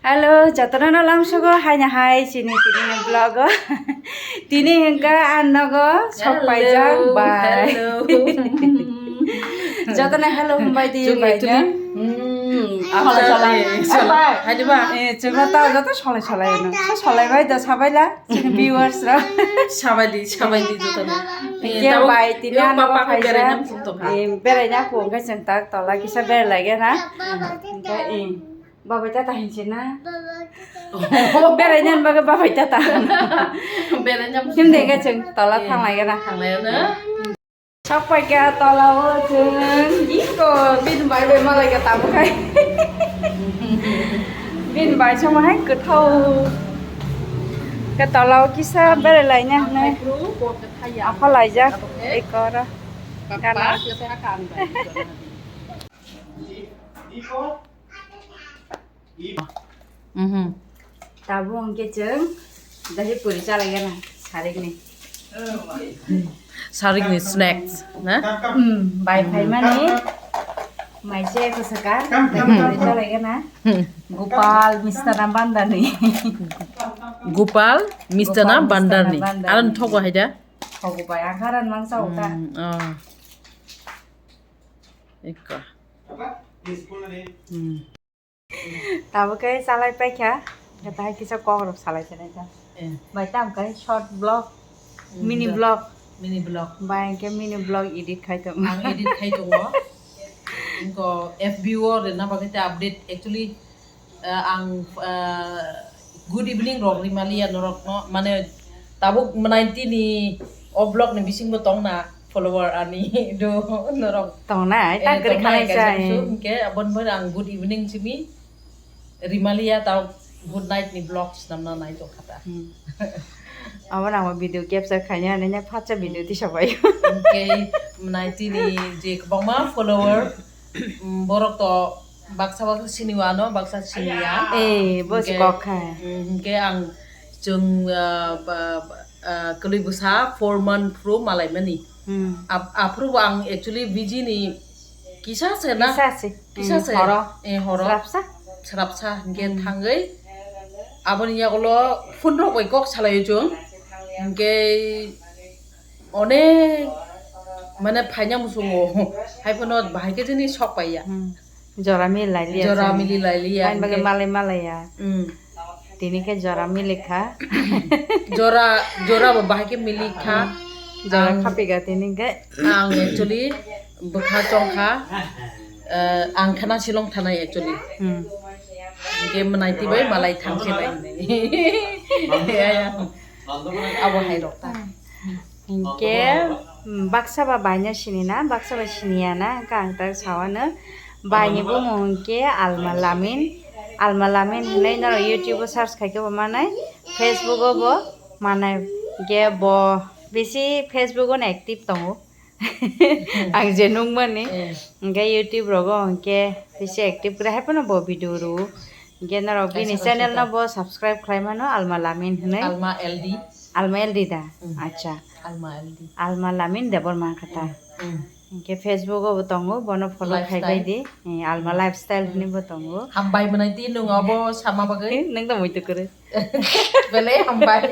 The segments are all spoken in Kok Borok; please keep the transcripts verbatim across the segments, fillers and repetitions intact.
Hello, jotono no lamsogo haina hai chini tini ni vlog o. Tini hingka ang nogo sok paijak bai. Jotono hello himbai di bai no. Solai solai. Hai di ba? Eh, chwngno ta joto solai solai no. So solai bai da sabai la. Chini viewers rok. Sabai di, sabai di jotono. Hingke bai tini ano papa bai beraina phung tongkha. Eh, beraina phung khe chwng tak tola kisa berai laiga na. Hingke, eh, babai tata hinse na. Beraina bagwi babai tata. Beraina phung. Himde khe chwng tola thang laiga na. Thang laiga na. Sapai khe tola o chwng iko bin bai bai malai khe tamo khai. Bin bai sama hai kwthau. Khe tola o kisa berai laina hwnwi. Apha laijak iko ro. Gana. Mhm. Tabuk hwnkhe chwng dahi puri chalaigana sarikni. Sarikni snacks, na? Hmm, bai phaimani maise eko saka dahi puri chalaigana. Gopal Mistana Bandani. Gopal Mistana Gopal Mistana Bandarni. Bandarni. Aron thogo hai da? Thogo bai, ang haran mang sao ta. Hmm, oh. Eko. Hmm. Tabuk khe chalai paikha, khe tahai kisa kok rok salai chalai ta. Eh. Bai tam kai short vlog, hmm, mini vlog. Mini vlog. Bai hwnkhe mini vlog edit khai tong. Ang edit khai tongo. Inko F B o rwna bagwi ta update actually, eh, ang, eh, good evening rok rimaliya norok no, mane tabuk mwnai tini o vlog ni bisingo tongna. Follower ani do norok. Tongnai, eh, ta kwrwi tongnai khanai kaisa sa, eh. Hwnkhe aboni bagwi ang good evening simi rimaliya ta good night ni vlogs namna nai tongkha ta. Hmm. Abo nang video capture khaina nanya phatsa video tisa bai. Hwnkhe mwnai tini je kwbangma follower, mm, borok to baksa baksa sini wano, baksa sini ya. Eh, bo se hwnkhe kok kha. Mm, hwnkhe ang chwng, ah, ba, ba, ah, kwlwi bwsa four month pro malaimani. Hmm. Ap-, aphuru bo ang actually busy ni kisa se na? Kisa se. Kisa hmm, se. Horo. Eh, horo. Srapsa? Srapsa hwnkhe hmm, thangwi aboni yagulo phone rok bai kok salaio chwng. Hwnkhe onek mane phaina muchungo. Hai phano bahai khe jeni sok paiya. Hmm. Jora mili lai liya. Jora chwng mili lai liya, hain bagwi hwnkhe malai malai ya. Hmm. Tini khe jora mili kha. Jora, jora bo bahai khe mili kha. Jora ang khapiga tini khe. Ang actually bwkha chong kha. Eh, ang khana silong thanai actually. Hmm. Hwnkhe mwnai twi bai malai thang se bai. Ya, ya. Abo hai rok ta. Hinkhe, mm, baksa ba baino sini na, baksa ba sini ya na, hwnkhe ang tak sawano. Baini bumung hinkhe Alma Lamin. Alma Lamin hinwi norok YouTube o search khai khe bo manai, Facebook o bo manai. Hinkhe bo bisi Facebook o no active tongo. Ang je nukmani. Eh. Hinkhe YouTube rogo hinkhe bisi active kwrwi hai phano bo video rwo. Hinkhe norok bini kaisa kaisa channel no ta. Bo subscribe khlai mano Alma Lamin hinwi. Alma L D. Alma L D da? Hmm. Acha. Alma L D. Alma Lamin Debbarma kha ta. Hmm. Hinkhe Facebook o bo tongo, bono follow khai bai di. Lifestyle. Eh, Alma Lifestyle hinwi bo tongo. Hambai mwnai di nwng abo sama bagwi. Nwng tong muitu kwrwi. Belai hambai.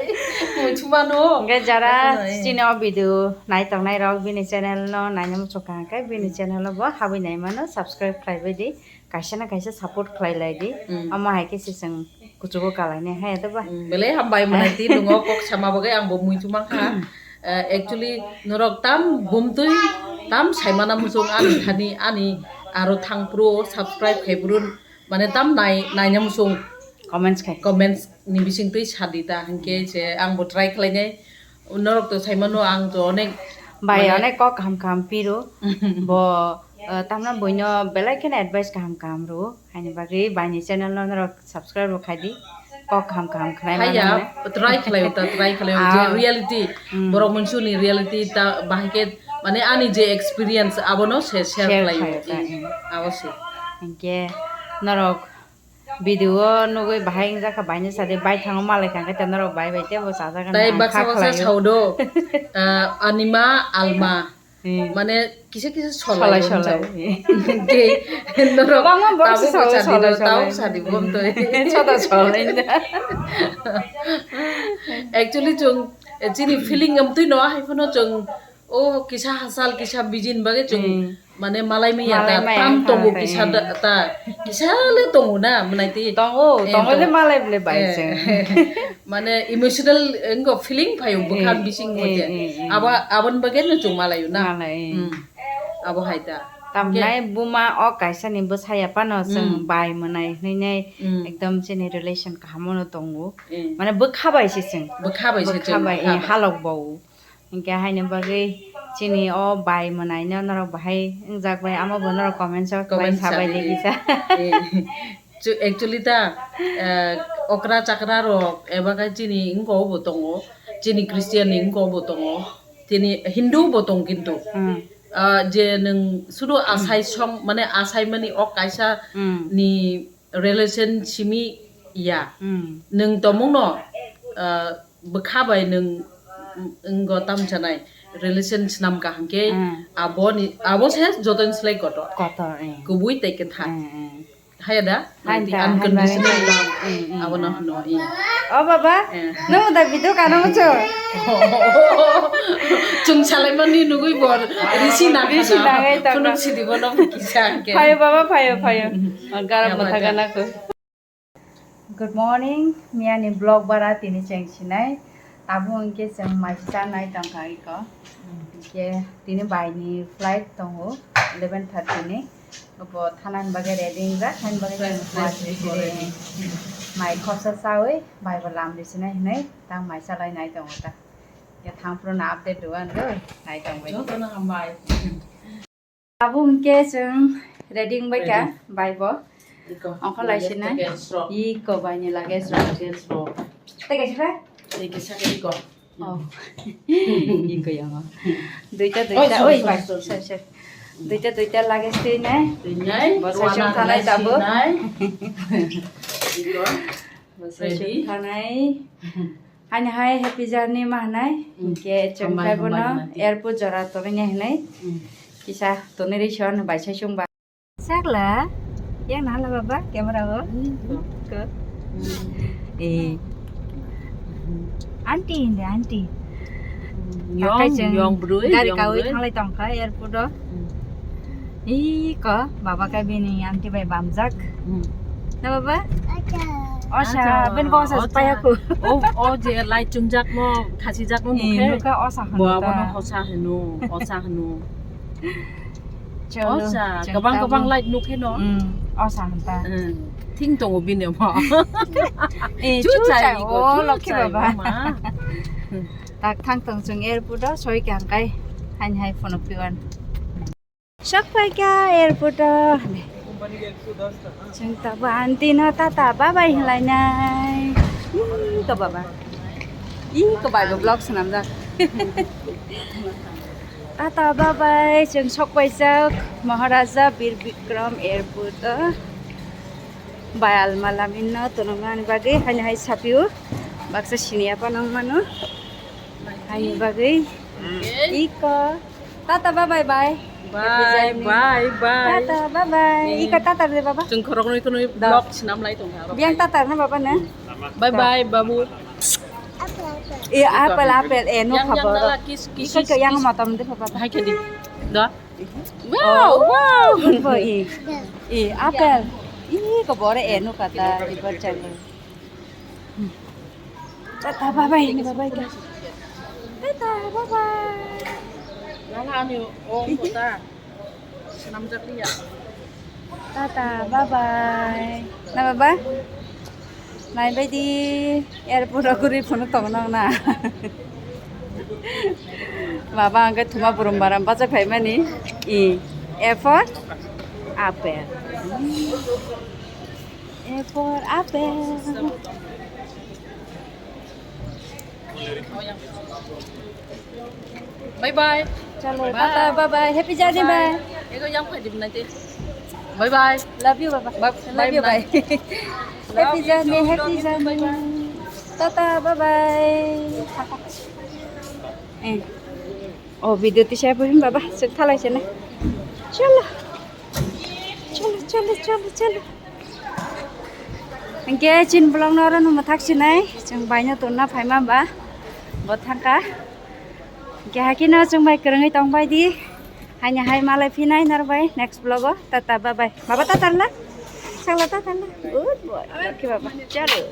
Muitu mano. Hinkhe jara chini o video nai tongnai rok bini channel no naina muchung kha hinkhe bini channel o bo habwi nai mano, subscribe khlai bai di. Kaisa na kaisa support khlai lai di. Mm. Omo hai khe se chwng kuchugo kalainai hai, to ba? Mm, belai hambai mwnai di, nwng o kok sama bagwi ang bo muitu mankha. Eh, actually, norok tam bumtwi, tam saimana muchung ani thani, ani aro thang phuru subscribe khai phuru, mane tam nai, naina muchung. Comments khai. Comments ni bising twi sa di ta, hinkhe se ang bo try khlainai. Norok to saimano ang to onek bai, mane onek kok kaham kaham piro. Bo, eh, tamna boino belai kheno advice kaham kaham rwo. Haini bagwi baini channel no norok subscribe bo khai di. Kok kaham kaham khlai mano haya, hwnwi. Try khlai ta, try khlai je ah, reality, hmm, borok munsuni reality ta bahai khe mane ani je experience abono se share share khlai khlai ta, hmm. Abo se. Hinkhe norok video o nugwi bahai wngjakha, baino sadi baithango malai kha, khe norok bai bai teibo chajakgani. Tai ang baksa kha baksa khlaio. Saodo, ah, anima alma. Hmm. Mane kisa kisa solai solai, solai. Tei norok kwbangma borok tabuk solai, sadi solai, do, tabuk solai. Sadi bom toi. Soda solai da. Actually chwng, eh, chini feeling amtwi no hai phano chwng o kisa hachal kisa bijin bagwi chwng, hmm, mane malai maya ta, malai maya tam tongo ta, kisa, hmm, da, ta kisa le tongo na mwnai twi. Tongo, eh, tongo le tongo. Malai ble bai, eh, chwng. Mane emotional wngkha feeling phaio bwkha, eh, bising, eh, mode, eh, eh. Abo, aboni bagwi no chwng malaio na. Malai, eh. Hmm. Abo hai ta. Tamnai buma o kaisa ni bwsaya phano chwng, hmm, bai mwnai hwnwi nai, hmm, ekdom chini relation kaham no tongo. Eh. Mane bwkha bai se chwng. Bwkha bai se chwng, bwkha bai, bwkha eh, bai. Halok bo. Hinkhe haini bagwi chini o bai mwnaino norok bahai wngjak bai, amo bo norok comment o, comment sabai, sabai de kisa. Eh, chu-, actually ta, eh, okra chakra rok eba khe chini wngkok bo tongo, chini Christian ni wngkok bo tongo, chini Hindu bo tong kintu. Hmm. Ah, je nwng sudu asai song, mane asai mani ok kaisa, hmm, ni relation simi ya. Hmm. Nwng tongmungno, ah, bwkha bai nwng wnggo tamsanai relation swnam kaham khe, hmm, aboni, abo se jotono slai kotor. Kotor, eh. Kubui tei kwthar. Eh, eh. Haya da? Hai da, unconditional love. Eh, eh. Abono hwno, eh. O baba, eh, nwng da video kanamo cho. Chwng salaimani nugui bo risi nagwi, risi nagwi ta phunuk sidi bono kisa hwnkhe. Phayo baba, phayo, phayo. Hmm. Garam ya, matha bata. Gana ko. Good morning, miyani vlog bara tini cheng sinai. Abo hwnkhe chwng mai chanai tongkha iko. Hwnkhe tini baini flight tongo eleven thirty ni. Obo thanani bagwi ready wngjak, thani bagwi chwng mai khopsa chawi bai bo lam risinai hinwi tang mai chalai nai tongo ta. Ya thang phuru no update rwui ango, nai tong bai. Jotono hambai. Abo hwnkhe chwng ready wngbaikha, ready. Bai bo. Iko, ongkha luggage laisina. Package rok. Iko bai ni luggage rok. Luggage rok. Tei kaisa ba? Tei kaisa khe iko. Oh. Iko yango. Duita, oh, duita. Sorry, oi, sorry, bai. Sorry, sorry. Sorry, sorry. Duita, duita luggage twi nai. Twi nai. Bo sai sung thanai tabuk. Nai. Iko. Bo sai sung thanai. Ready? Hani hai happy journey ma hwnai, hmm, hinkhe chwng hambai, khai bono hambai, hambai. Airport jora tonwi nai hwnwi. Hmm. Kisa tonwi rwi se ano bai sai chwng ba. Sakla, yang nahal baba, camera o. Hmm. Ko. Hmm. Eh. Aunty hindi, aunty. Hmm. Takai yong, chwng yong brwi, gari yong kawi brwi. Thanglai tongkha airport o. Hmm. Ih, ko, baba khe bini aunty bai bamjak. Hmm. Na baba? Osa. Osa, osa, ben ko osa, osa paya ko. O, o je lai chungjak mo, khasi jak mo, eh, nukhe. Nukha osa hano. Bo ta. Abono osa hano, osa hano. Cholo, osa, chwng gabang tabuk. Gabang lai nukhe no. Hmm, osa hanta. Hmm. Thing tongo bini mo. Eh, chuchai, chuchai, o, chu lokhe chuchai, baba. Mama. Tak thang tong chwng airport o, soi kang kai. Hain hai phone o piwan. Sok paikha airport o. Chwng tabuk aunty no tata bye bye hwnlainai. Ih, ko baba. Ih, ko bai bo vlog swnamjak. Tata bye bye, chwng sok paijak Maharaja Bir Bikram airport o. Bai alma lamin no tongnani bagwi haini hai sapio. Baksa siniya panang mano. Haini bagwi. Iko. Tata bye bye bye. Bye, happy journey. Bye, bye. Tata bye bye. Eh. Iko tata de baba. Chwng khoroknwi khwnwi vlog swnam lai tongkha. Biang tata na baba na? Bye bye, babu. Eh, apple, apple. Eh, no yang, yang khabo. Nala kiss, kiss, iko kiss, yang kiss. Matam de baba. Hai kedi. Da. Wow, wow. Good boy, eh. Eh, apple. Ih, ko bore, eh, no kata, di bor chang. Tata, bye bye, ini bye bye ka. Tata, bye bye. Lala ani om kota. Senam jak liya. Tata, bye bye. Na baba? Naibaidi airport o guri phunuk tongo nang na. Baba ang khe thuma burum baram bachai phaimani. I, A for apple. A for apple. Bye bye. Chalo, bye. Tata, bye bye. Happy journey, bye. Ego yang phai dim nanti. Bye bye. Love you, baba. Bye. Love you, bye. Happy journey, happy journey. Tata, bye bye. Eh. O video tisai bo hin baba, chwng thalai se na. Chalo. Chalo, chalo, chalo, chalo. Hingke chin vlog no oro no mathak sinai, chwng bai no tonna phaima ba, bo thangka. Hingke hakino chwng bai kwrwngwi tong bai di. Haini hai malai phinai nor bai next vlog o. Tata, bye bye. Baba tata la. Sakla tata la. Good boy. Lucky baba. Chalo.